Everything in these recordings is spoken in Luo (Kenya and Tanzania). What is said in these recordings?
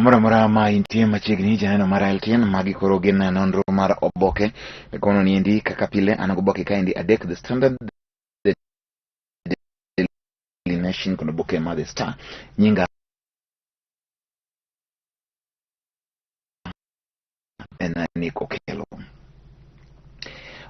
Kamoro amora ma intie machiegni janeno mar LTN, magi koro gin nonro mar oboke. Kono niendi kaka pile an goboke kaendi adek, The Standard, The Daily Nation kod oboke mar The Star. Nyinga en Nick Okello.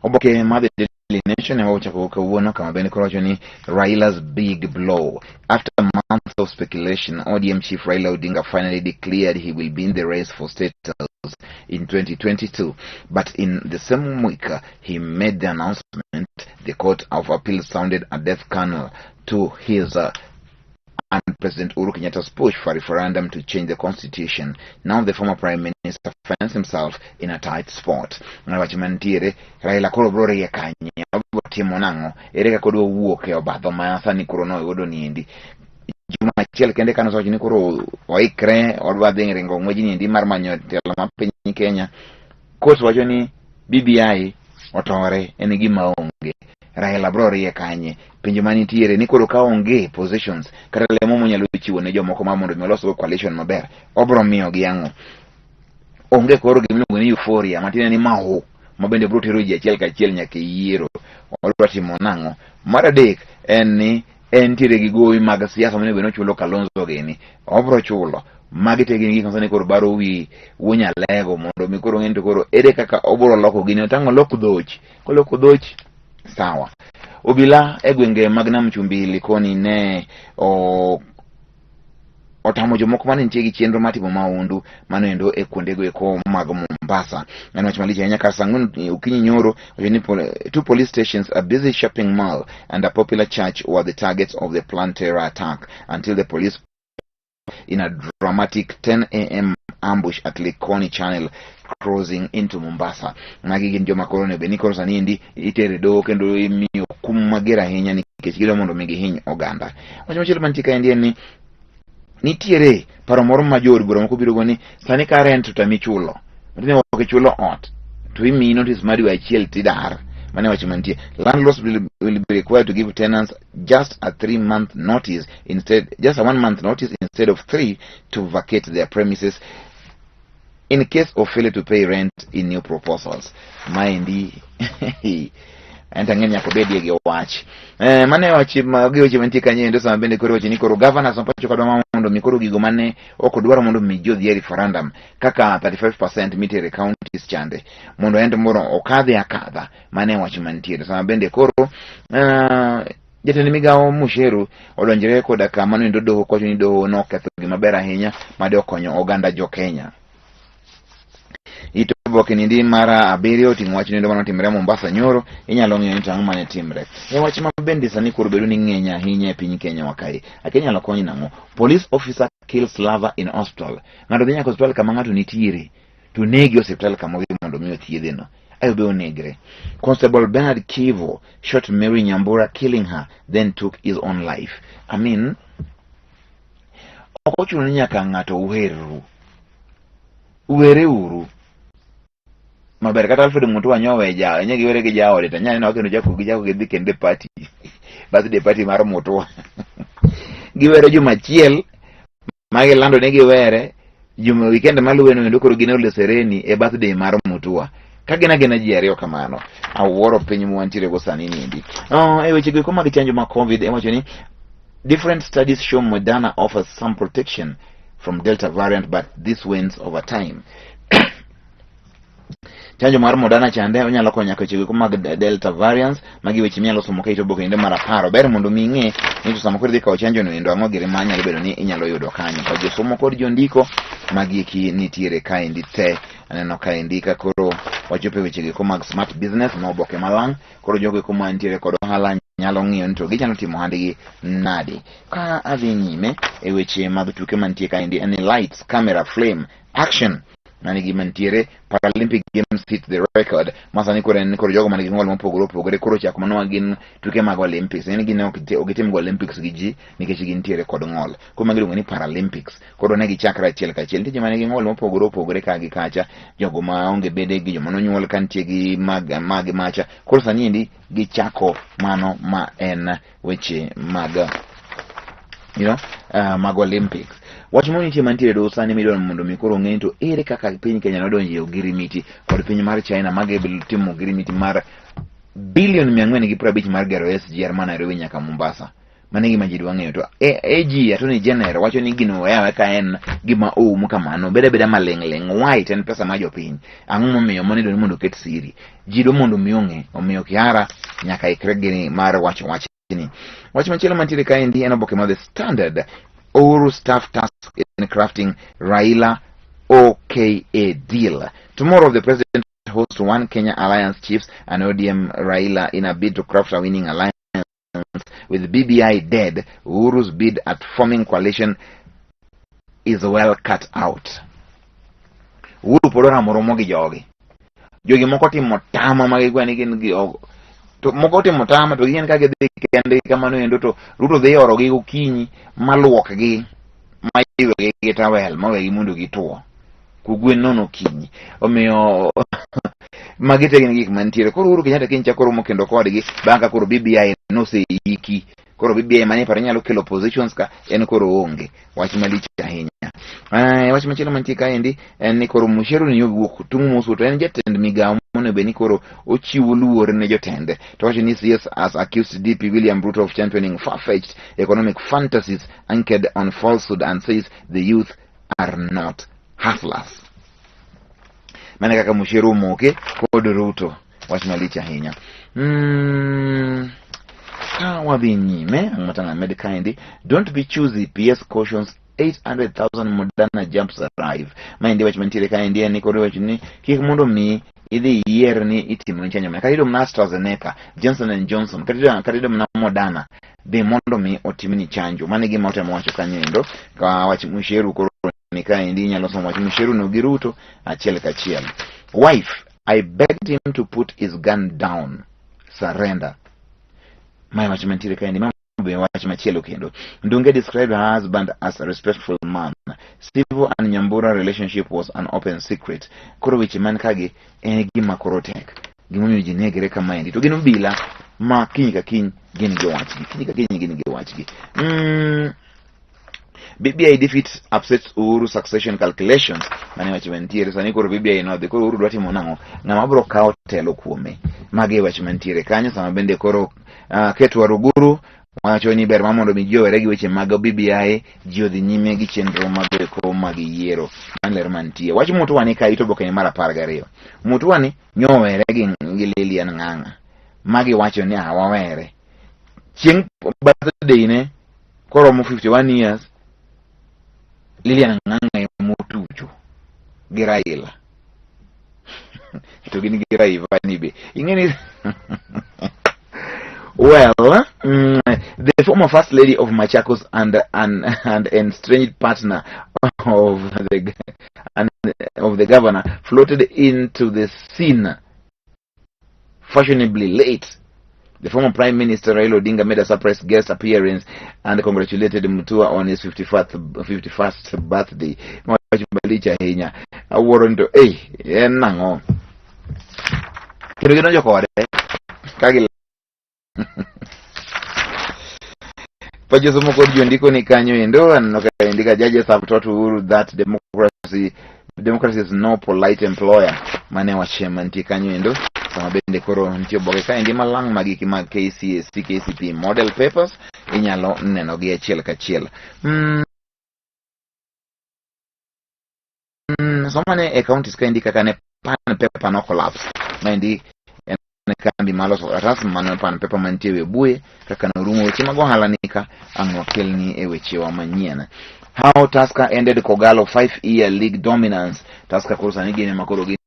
Oboke mar The Daily Nation ema ochako kawuono kama bende koro wacho ni Raila's big blow. After months of speculation, ODM chief Raila Odinga finally declared he will be in the race for state house in 2022. But in the same week he made the announcement, the Court of Appeal sounded a death knell to his and President Uhuru Kenyatta's push for a referendum to change the constitution. Now the former prime minister finds himself in a tight spot. Ng'at wach mantiere, Raila koro biro rie kanye, obiro timo nang'o, ere kaka odwa wuok e obadho ma sani koro noyudo niendi. Juma achiel kende kane osewacho ni koro oikre odwa dhi ringo ng'wejni endi mar manyo telo mar piny Kenya. Court wacho ni BBI otore en gima onge. Raila bro rie kanye? Penjo manitiere ni koro ka onge positions kata lemo monyalo chiwo ne jomoko ma mondo mi olos go coalition maber, obro miyo gi ang'o? Onge koro gima iluongo ni euphoria matiende ni mahu ma bende bro tero ji achiel kachiel nyaka e yiero. Odwa timo nang'o? Mar adek en ni entiere gi gowi mag siasa monego bed ni ochulo Kalonzo gini, obro chulo. Magi te gin gik ma sani koro baro wi wuo Nyalego mondo mi koro ng'e ni to koro ere kaka obro loko gini, otang' olok dhoch. Koloko dhoch, sawa. Obila e gwenge mag Nam Chumbi Likoni ne o otamo jomoko mane nitie gi chenro mar timo mahundu mano endo e kuondego eko mag Mombasa. En wach malich ahinya kar saa ang'wen okinyi nyoro wacho ni two police stations, a busy shopping mall and a popular church were the targets of the planned terror attack until the police in a dramatic 10 a.m. ambush at Likoni Channel crossing into Mombasa. Magi gin joma koro onego bed ni koro sani endi itere doho kendo imiyo kum mager ahinya nikech gidwa mondo mi gihiny oganda. Wach machielo mantie kaendi en ni nitiere paro moro ma jood bura moko biro go ni sani ka rent to tami chulo matiende ok ichulo ot to imiyi notice mar dwe achiel tidar. Mano e wach mantie. Landlords will be required to give tenants just a 3 month notice instead, just a 1 month notice instead of 3 to vacate their premises in case of failure to pay rent in new proposals. Maendi ento ang'e ni nyaka obedie gi wach. Mano e wach magi weche mantie kanyo endo sama bende koro weche ni koro governors ma pacho ka dwa mondo mi koro gigo mane ok odwar mondo mi ji odhi e referendum kaka 35% mitere counties chande mondo en to moro okadhe akadha. Mano e wach mantiere sama bende koro jatend migawo Musheru odonjre koda ka mano endo doho kowacho ni doho noketho gima ber ahinya made okonyo oganda jo Kenya. It oboke niendi mar abiriyo oting'o wach nendo manotimre Mombasa nyoro, inyalo ng'iyo ni to ang'o mane timre. E wach ma bende sani koro bedo ni ng'eny ahinya e piny Kenya wa kae. Akia inyalo kony nang'o? Police officer kills lover in hospital. Ng'ato dhi nyaka osiptal kama ng'ato nitiere to negi osiptal kama odhi mondo mi othiedhe no. Ayo be onegre. Constable Bernard Kivo shot Mary Nyambura, killing her, then took his own life. I mean, ok ochuno ni nyaka ng'ato uherru. Uhere uru. Maber kata Alfred Mutua nyowe ja, nye giwere gi jaode to nyane no kendo jako gi jako gidhi kendo e party. Birthday party mar Mutua. Giwere juma achiel ma gilando ni giwere juma weekend maluwe no endo koro gin e Ole Sereni e birthday mar Mutua. Ka gin agina ji ariyo kamano. Awuoro piny mwantiere go sani niendi. Oh, e weche go eko mag chanjo mag COVID iwacho ni different studies show Moderna offers some protection from Delta variant, but this wanes over time. Chanjo mar Moderna chande onyalo konyo nyaka weche go mag Delta variants. Magi weche minyalo somo ka ito oboke endo mar 10. Ber mondo mi ing'e ni to sama koro idhi kawo chanjo no endo ang'o giri ma nyalo bedo ni inyalo yudo kanyo. Ka josomo kod jondiko magi eki nitiere kaendi te. Aneno kaendi ka koro wachopo e weche go mag smart business ma oboke malang'. Koro jogo eko mantiere kod ohala nyalo ng'iyo ni to ginyalo timo ohandgi nade. Ka adhi nyime e weche mag tuke mantie kaendi en ni lights, camera, flame, action. Mano e gima nitiere. Paralympic Games hit the record. Ma sani koro en koro jogo man gi ng'ol mopogore opogore koro ochako mano gin tuke mag Olympics. En gin ok gitim go Olympics gi ji nikech gintiere kod ng'ol. Koro magi iluongo ni Paralympics. Koro ne gichakre achiel kachiel. Nitie joma nigi ng'ol mopogore opogore ka gi kacha. Jogo ma onge bede gi joma nonyuol ka nitie gi mag mag macha. Koro sani endi gichako mano ma en weche mag mag Olympics. Wach moro nitie mantiere doho sani midwaro mondo mi koro ong'e to ere kaka piny Kenya nodonjo e ogirimiti kod piny mar China ma timo ogirimiti mar bilion 450 mar gero SGR ma Nairobi nyaka Mombasa. Mano e gima ji dwa ng'eyo. To AG, Attorney General, wacho ni gino owe aweya ka en gima oum kamano, obed abeda maling' ling'. Why? To en pesa mar jopiny. Ang'o momiyo mano idwa ni mondo oket siri? Ji dwa mondo mi ong'e. Omiyo Kihara nyaka ikre gi mar wacho wachni. Wach machielo mantiere kaendi en oboke mar The Standard. Uhuru staff task in crafting Raila OKA deal. Tomorrow the president hosts One Kenya Alliance chiefs and ODM Raila in a bid to craft a winning alliance. With BBI dead, Uhuru's bid at forming coalition is well cut out. Uhuru pod oramo romo gi jogi. Jogi moko timo tama ma gikwa ni gin gi to moko timo tama to gin ka gidhi kendgi kamano endo to Ruto dhi orogi gokinyi maluokgi mayuegi gi tawel mawegi mondo gituo. Kugwen nono okinyi. Omiyo magi te gin gik mantiere. Koro Uhuru Kenyatta kiny chako romo kendo kodgi bang' ka koro BBI noseiki. Koro BBI mane paro nyalo kelo positions ka en koro onge. Wach malich ahinya. Wach machielo mantie kaendi en ni koro Musheru ni owuok tung' mosu to en jatend migawo monego bed ni koro ochiwo luor ne jotende. To wacho ni CS has accused DP William Ruto of championing far-fetched economic fantasies anchored on falsehood and says the youth are not hustlers. Mane kaka Musheru omoke kod Ruto, wach malich ahinya. Ka wadhi nyime, ang' matang' amed kaendi, don't be choosy, PS cautions 800,000 Moderna jumps arrive. Maendi wach mantiere kaendi en ni koro iwacho ni kik mondo mi idhi iyier ni itimo chanjo mane. Kata iyudo mana AstraZeneca, Johnson and Johnson, kata iyudo mana Moderna, dhi mondo mi otimni chanjo. Mano e gima otemo wacho kanyo endo. Ka wach Musheru koro ni kaendi inyalo somo wach Musheru no gi Ruto achiel kachiel. Wife, I begged him to put his gun down. Surrender. Mae wach mantiere kaendi. Ma be wach machielo kendo. Ndunge described her husband as a respectful man. Steve and Nyambura relationship was an open secret. Koro weche man kagi en gima koro tek. Gimomiyo ji negre kamaendi. To gin obila ma kiny ka kiny gin gi wachgi. Kiny ka kiny gin gi wachgi. BBI defeat upsets Uhuru succession calculations. Mane wach mantiere sani koro BBI nodhi koro Uhuru dwa timo nang'o? Ng'ama biro kawo telo kuome. Magi e wach mantiere kanyo sama bende koro Ketu Waruguru wacho ni ber ma mondo mi ji owere gi weche mag BBI, ji odhi nyime gi chenro mago eko mag yiero. Mano ler mantie. Wach Mutua ni ka ito oboke ni mar 12. Mutua ni nyowere gi Lilian Ng'ang'a. Magi wacho ni wawere. Chieng' birthday ne koromo 51 years, Lilian Ng'ang'a emotucho gi Raila. To gin gi Rayvanny be. Ing'e ni well, the former first lady of Machakos and estranged partner of the governor floated into the scene fashionably late. The former Prime Minister Raila Odinga made a surprise guest appearance and congratulated Mutua on his 51st birthday. Wach malich ahinya. Awuoro ni to, eh, en nang'o? Kendo gidonjo kode ka gi Pajosomo kod jondiko ni kanyo endo aneno ka indika judges have taught Uhuru that democracy is no polite employer. Mane wach mantie kanyo endo sama bende koro nitie oboke kaendi malang' magiki mag KCSE KCPE model papers inyalo neno gi achiel kachiel. Soma ne e counties kaendi kaka ne pan paper no collapse. Maendi en kambi maloso kalatas mano pan paper mantie e Webuye kaka norumo weche mag ohala ni ka ang' wakelni e wechewa manyien. How Tusker ended Kogalo 5-year league dominance. Tusker koro sani gin ema koro gintie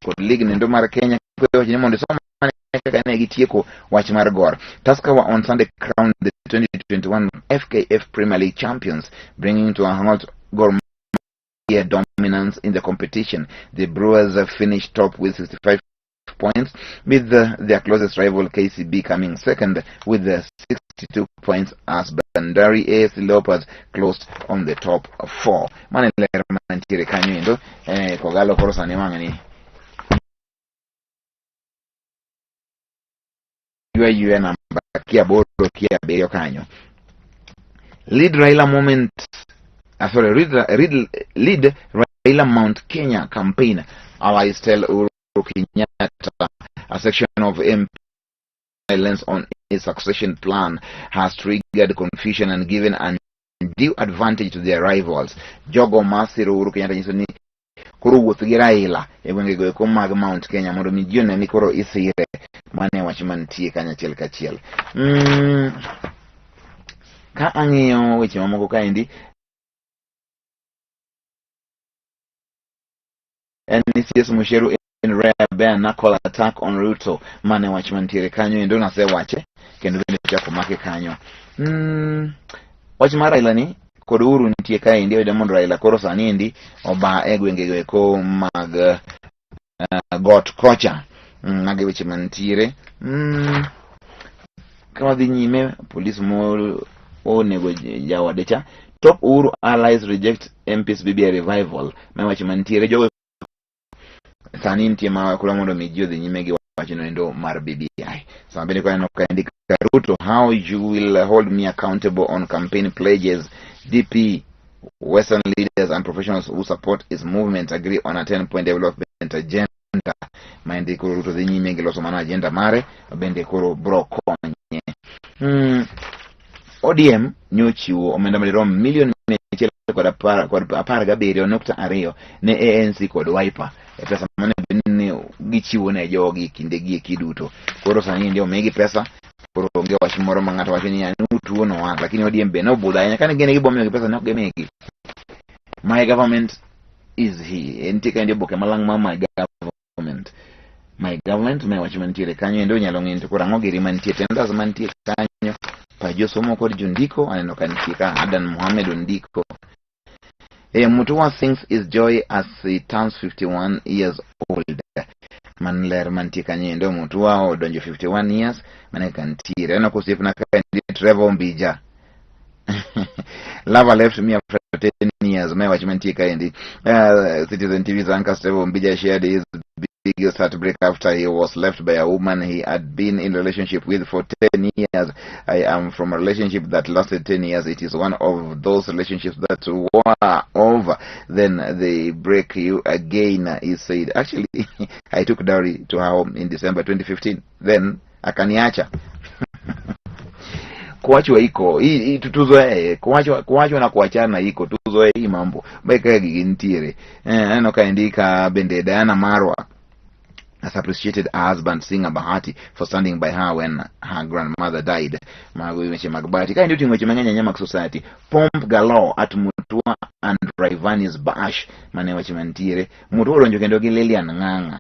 kod league nendo mar Kenya wacho ni mondo isom ane kaka ne gitieko wach mar Gor. Tusker were on Sunday crowned the 2021 FKF Premier League champions, bringing to a halt Gor Mahia dominance in the competition. The Brewers finished top with 65 points, with their closest rival KCB coming second with the 62 points as Bandari AFC Leopards closed on the top 4. Mane ler mantiere kanyo endo, Kogalo koro sani wang'ni ywe ywe namba kia aboro. kia abiriyo kanyo. Lead Raila moment, sorry, lead Raila Mount Kenya campaign. Allies tell Uhuru Kenyatta a section of MP silence on his succession plan has triggered confusion and given undue advantage to their rivals. Jogo masiro Uhuru Kenyatta nyiso ni koro wuoth gi Raila e gwengego eko mag Mount Kenya mondo mi ji one ni koro isire. Mano e wach mantie kanyo achiel kachiel. Ka ang'iyo weche mamoko kaendi en ni CS Mucheru in rare bare knuckle attack on Ruto. Mane wach mantiere kanyo endo nasewache kendo bende chako make kanyo. Wach mar Raila ni kod Uhuru nitie kaendi oyudo mondo Raila koro sani endi oba e gwengego eko mag got kocha. Mago e weche mantiere. Ka wadhi nyime, polis mo onego jaode cha. Top Uhuru allies reject MPs BBI revival. Ma wach mantiere jogo sani nitie ma koro mondo mi ji odhi nyime gi wachno endo mar BBI. Sama bende kwaneno kaendi Ruto, how you will hold me accountable on campaign pledges. DP, Western leaders and professionals who support his movement agree on a 10-point development agenda. Maendi koro Ruto dhi nyime gi loso mana agenda mare bende koro bro konye. ODM nyochiwo omenda madirom milion 100 kod 17.2 ne ANC kod Wiper e pesa mane bed ni gichiwo ne jogi kinde gi eki duto. Koro sani endi omigi pesa, koro onge wach moro ma ng'ato wacho ni utuo nowa, lakini ODM be nobudho ahinya kane gin gibo miyogi pesa ne ok gimigi. My government is he. Nitie kaendi oboke malang' ma my government. My government ma wach mantiere kanyo endo inyalo ng'eyo to koro ang'o giri mantie tenders mantie kanyo pa josomo kod jondiko aneno ka nitie ka Adan Mohamed ondiko. Mutua sings his joy as he turns 51 years old. Man ler mantie kanyo endo Mutua odonjo 51 years mane kantiere. Aneno ka osiepna kaendi Trevor Mbija. Lover left me after 10 years. Ma wach mantie kaendi. Citizen TV's anchor Trevor Mbija shared his biggest heartbreak after he was left by a woman he had been in relationship with for 10 years. I am from a relationship that lasted 10 years. It is one of those relationships that were over. Then they break you again, he said. Actually, I took dowry to her home in December 2015. Then akaniacha. Kuachwa iko hii tuzoee kuachwa na kuachana iko tuzoee hii mambo baika gigi nitiere. Aneno kaendi ka bende Diana Marwa has appreciated her husband singer Bahati for standing by her when her grandmother died. Mago weche mag Bahati. Kaendi oting'o weche mang'eny ahinya mag society. Pomp galore at Mutua and Rayvanny's bash. Mane weche mantiere. Mutua odonjo kendo gi Lilian Ng'ang'a.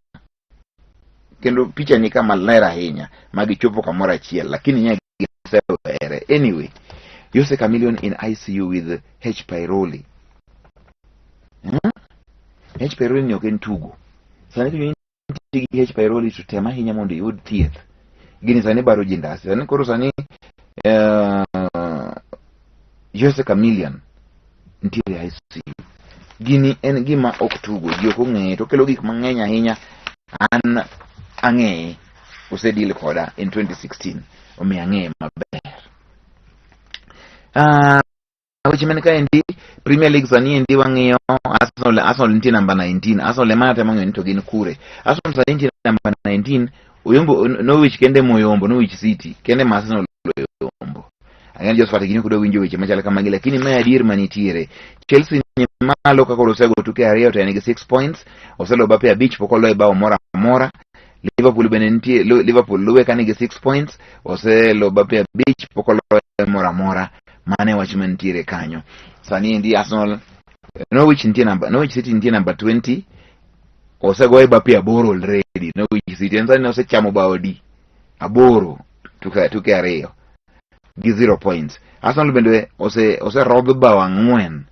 Kendo picha ni kama ler ahinya magichopo kamoro achiel lakini nye gisewere. Anyway, Jose Chameleone in ICU with H. Pylori. H. Pylori ni ok en tugo. Sani kinyo nitie gi H. Pylori to tem ahinya mondo iyud thieth. Gini sani baro ji ndasi. Sani koro sani Jose Chameleone nitiere ICU. Gini en gima ok tugo, ji ok ong'eye to okelo gik mang'eny ahinya. An ang'eye, osedil koda in 2016, omiyo ang'eye maber. Weche man kaendi Premier League sani endi wang'iyo Arsenal nitie namba 19. Arsenal ema atemo ng'eyo ni to gin kure. Arsenal sani nitie namba 19, oyombo Norwich kende moyombo Norwich City kende ma Arsenal oyombo. Ang'eyo Josephat gini kudwa winjo weche machal kamagi lakini mae adier manitiere. Chelsea ni malo ka koro osego tuke ariyo to en gi 6 points, oselo bape abich pok oloye bao moro amora. Liverpool bende nitie Liverpool luwe ka nigi 6 points, oselo bape abich pok oloye moro amora. Mano e wach mantiere kanyo. Sani endi Arsenal Norwich nitie namba Norwich City nitie namba 20 osegoye bape aboro already. Norwich City en sani osechamo bao di aboro tuke ariyo gi 0 points. Arsenal bende oserodh bao ang'wen